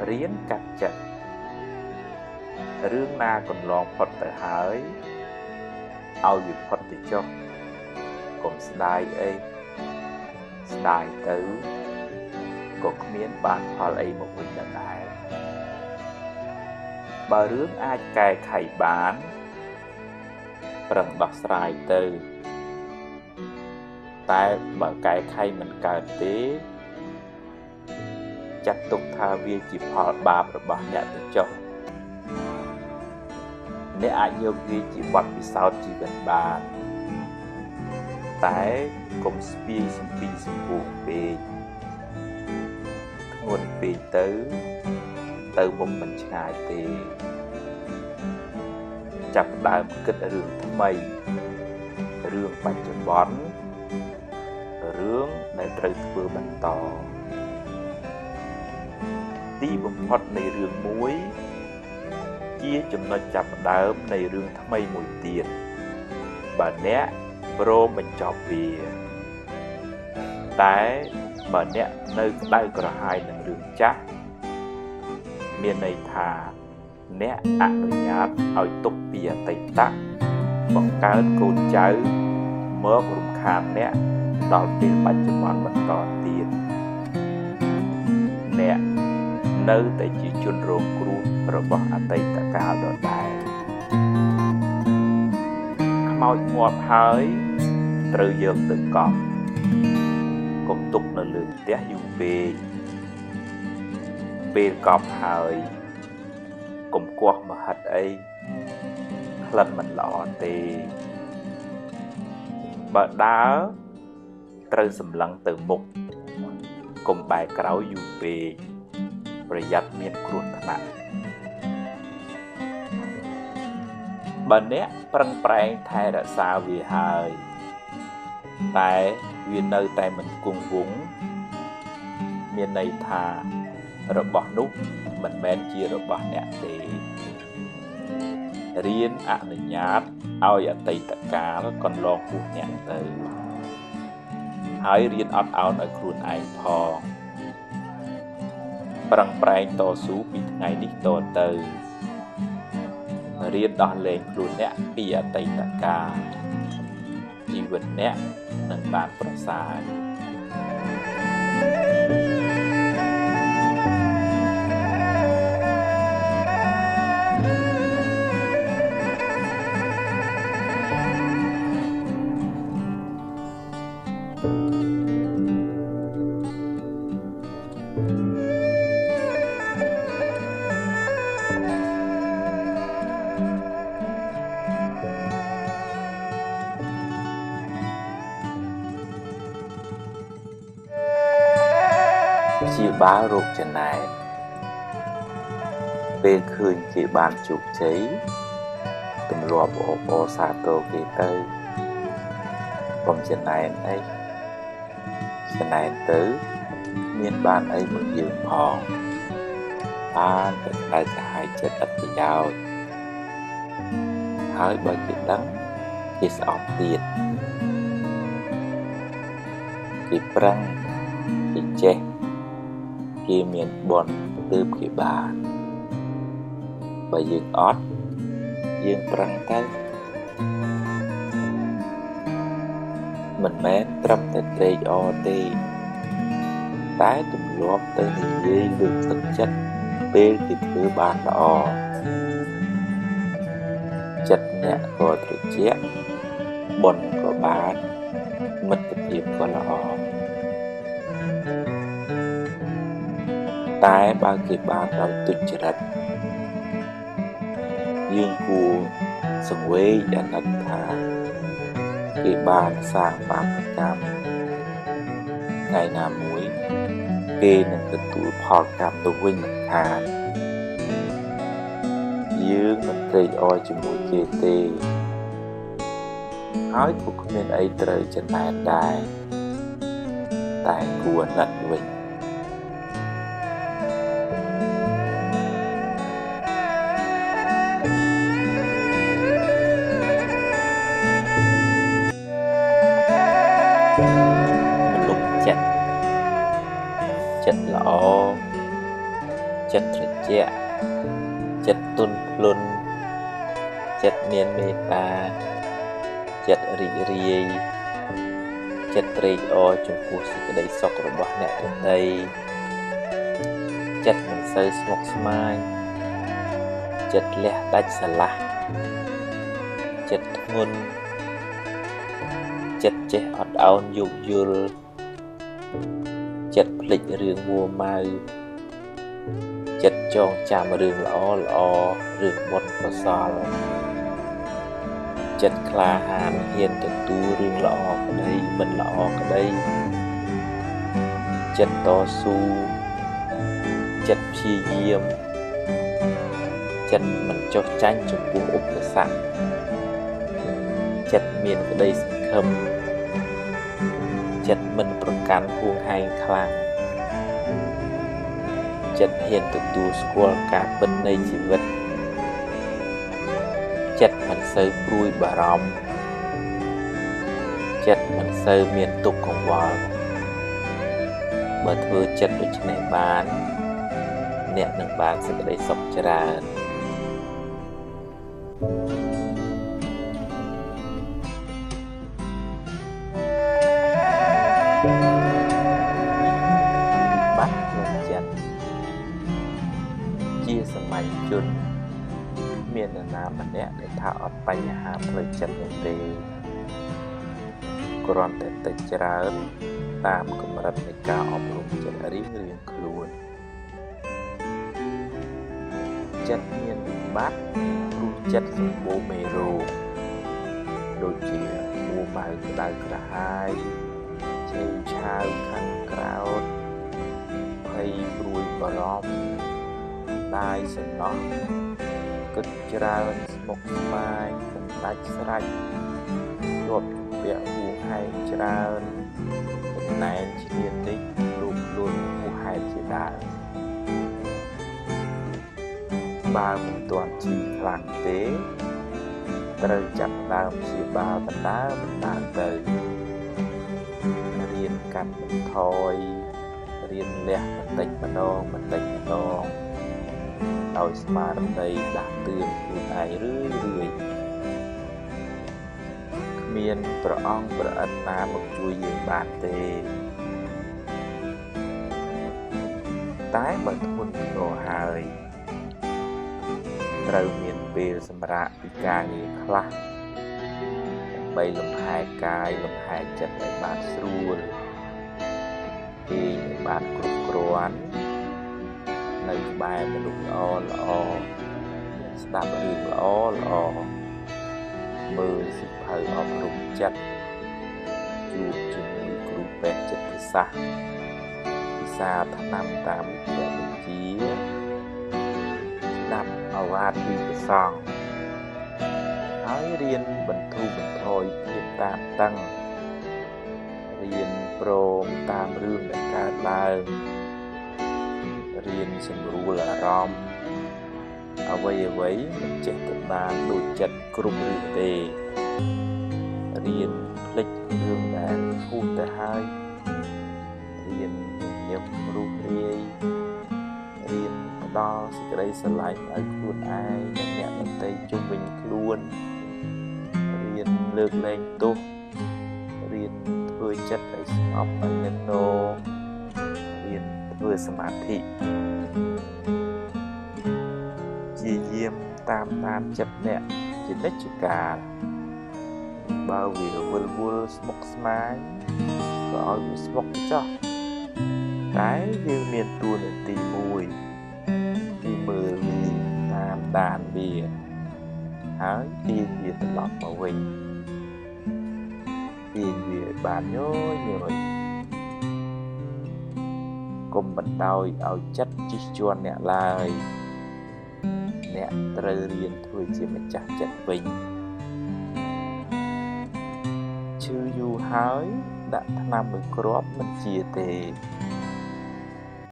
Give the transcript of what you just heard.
រៀនកាត់ចិត្តរឿងណាកន្លងផុតទៅហើយឲ្យវាផុតទៅចុះកុំស្ដាយអីស្ដាយទៅក៏គ្មានបានផលអីមកវិញដែរបើរឿងអាចកែខៃបានប្រឹងដោះស្រាយទៅតែបើកែខៃមិនកើតទេចាត់ទុកថាវាជាផលបាបរបស់អ្នកទៅចុះអ្នកអាចយកវាជាបទពិសោធន៍ជីវិតបានតែកុំស្ពាយសំពីសំពោះពេកធ្ងន់ពេកទៅទៅមុខមិនឆ្ងាយទេចាប់ផ្ដើមគិតរឿងថ្មីរឿងបច្ចុប្បន្នរឿងដែលត្រូវធ្វើបន្តទីបំផុតនៃរឿងមួយជាចំណុចចាប់ផ្ដើមនៃរឿងថ្មីមួយទៀតបើអ្នកព្រមបញ្ចប់វាតែបើអ្នកនៅក្តៅក្រហាយនឹងរឿងចាស់មានន័យថាអ្នកអនុញ្ញាតឲ្យទុកពីអតីតបង្កើតកូនចៅមករំខានអ្នកដល់ពេលបច្ចុប្បន្នបន្តទៀតអ្នកនៅតែជាជនរងគ្រោះរបស់អតីតកាលដដែលខ្មោចងាប់ហើយត្រូវយកទៅកប់កុំទុកនៅលើផ្ទះយូរពេកពេលកប់ហើយកុំគាស់មហិតអីក្លិនមិនល្អទេបើដើរត្រូវសម្លឹងទៅមុខកុំបែរក្រោយយូរពេកប្រយ័ត្នមានគ្រោះថ្នាក់បើអ្នកប្រឹងប្រែងថែរក្សាវាហើយតែវានៅតែមិនគង់វង្សមានន័យថារបស់នោះមិនមែនជារបស់អ្នកទេរៀនអនុញ្ញាតឲ្យអតីតកាលកន្លងហួសអ្នកទៅហើយរៀនអត់ឱនឲ្យខ្លួនឯងផងប្រឹងប្រែងតស៊ូពីថ្ងៃនេះតទៅរៀនដោះលែងខ្លួនអ្នកពីអតីតកាលជីវិតអ្នកនឹងបានប្រសើរព្យាបាលរោគចំណែនពេលឃើញគេបានជោគជ័យទម្លាប់អបអរសាទរគេទៅកុំចំណែនអីចំណែនទៅមានបានអីមកយើងផងបានតែក្តៅក្រហាយចិត្តអត់ប្រយោជន៍ហើយបើគេដឹងគេស្អប់ទៀតគេប្រឹងគេចេះគេមានបុណ្យទើបគេបានបើយើងអត់យើងប្រឹងទៅមិនមែនត្រឹមតែត្រេកអរទេតែទម្លាប់ទៅនិយាយលើកទឹកចិត្តពេលគេធ្វើបានល្អចិត្តអ្នកក៏ត្រជាក់បុណ្យក៏បានមិត្តភាពក៏ល្អតែបើគេបានដោយទុច្ចរិតយើងគួរសង្វេគអាណិតថាគេបានសាងបាបកម្មថ្ងៃណាមួយគេនឹងទទួលផលកម្មនោះវិញមិនខានយើងមិនត្រេកអរជាមួយគេទេហើយក៏គ្មានអីត្រូវចំណែនដែរតែគួរអាណិតវិញ ចិត្តត្រជាក់ចិត្តទន់ភ្លន់ចិត្តមានមេត្តាចិត្តរីករាយចិត្តត្រេកអរចំពោះសេចក្តីសុខរបស់អ្នកដទៃចិត្តមិនសូវស្មុគស្មាញចិត្តលះដាច់ស្រឡះចិត្តធ្ងន់ចិត្តចេះអត់ឱនយោគយល់ចិត្តភ្លេចរឿងមួម៉ៅចិត្តចងចាំរឿងល្អល្អរឿងបុណ្យកុសលចិត្តក្លាហានហ៊ានទទួលរឿងល្អក្តីមិនល្អក្តីចិត្តតស៊ូចិត្តព្យាយាមចិត្តមិនចុះចាញ់ចំពោះឧបសគ្គចិត្តមានក្តីសង្ឃឹមចិត្តមិនប្រកាន់ហួងហែងខ្លាំងចិត្តហ៊ានទទួលស្គាល់ការពិតនៃជីវិតចិត្តមិនសូវព្រួយបារម្ភចិត្តមិនសូវមានទុក្ខកង្វល់បើធ្វើចិត្តដូច្នេះបានអ្នកនឹងបានសេចក្តីសុខច្រើនបាត់ក្នុងចិត្តជាសម័យជនមាននរណាម្នាក់ដែលថាអត់បញ្ហាផ្លូវចិត្តនោះទេគ្រាន់តែតិចច្រើនតាមកម្រិតនៃការអប់រំចិត្តរៀងៗខ្លួនចិត្តមានវិបត្តិព្រោះចិត្តសម្បូរមេរោគដូចជាមួម៉ៅក្តៅក្រហាយឆេវឆាវខាងក្រោតភ័យព្រួយបារម្ភដាយសំណោះគិតច្រើនស្មុគស្មាញមិនដាច់ស្រេចជាប់ជំពាក់ហួងហែងច្រើនចំណែនឈ្នានីសលោភលន់ហួសហេតុជាដើមបើមិនទាន់ឈឺខ្លាំងទេត្រូវចាប់ផ្ដើមព្យាបាលបណ្ដើរទៅរៀនកាត់បន្ថយរៀនលះបន្តិចម្ដងបន្តិចម្ដងដោយស្មារតីដាស់តឿនខ្លួនឯងរឿយៗគ្មានព្រះអង្គព្រះឥន្ទណាមកជួយយើងបានទេតែបើធ្ងន់ធ្ងរហើយត្រូវមានពេលសម្រាកពីការងារខ្លះដើម្បីលំហែកាយលំហែចិត្តឲ្យបានស្រួលគេងឲ្យបានគ្រប់គ្រាន់នៅក្បែរមនុស្សល្អល្អស្ដាប់រឿងល្អល្អមើលសៀវភៅអប់រំចិត្តជួបជាមួយគ្រូពេទ្យចិត្តសាស្ត្រពិសាថ្នាំតាមវិជ្ជាបញ្ជាស្ដាប់ឱវាទពីព្រះសង្ឃហើយរៀនបន្ធូរបន្ថយភាពតានតឹងរៀនព្រមតាមរឿងដែលកើតឡើងរៀនសម្រួលអារម្មណ៍អ្វីៗមិនចេះតែបានដូចចិត្តគ្រប់រឿងទេរៀនភ្លេចរឿងដែលហួសទៅហើយរៀនញឹមរួសរាយរៀនផ្ដល់សេចក្តីស្រឡាញ់ឲ្យខ្លួនឯងនិងអ្នកដទៃជុំវិញខ្លួនរៀនលើកលែងទោសរៀនធ្វើចិត្តឲ្យស្ងប់ឲ្យនឹងណរៀនធ្វើសមាធិជាយាមតាមដានចិត្តអ្នកជានិច្ចកាលបើវាវិលវល់ស្មុគស្មាញក៏ឲ្យវាស្មុគចោះតែយើងមានតួនាទីមួយគឺមើលវាតាមដានវាហើយទាញវាត្រឡប់មកវិញទាញវាបានញយៗកុំបណ្ដោយឲ្យចិត្តជិះជាន់អ្នកឡើយអ្នកត្រូវរៀនធ្វើជាម្ចាស់ចិត្តវិញឈឺយូរហើយដាក់ថ្នាំមួយគ្រាប់មិនជាទេ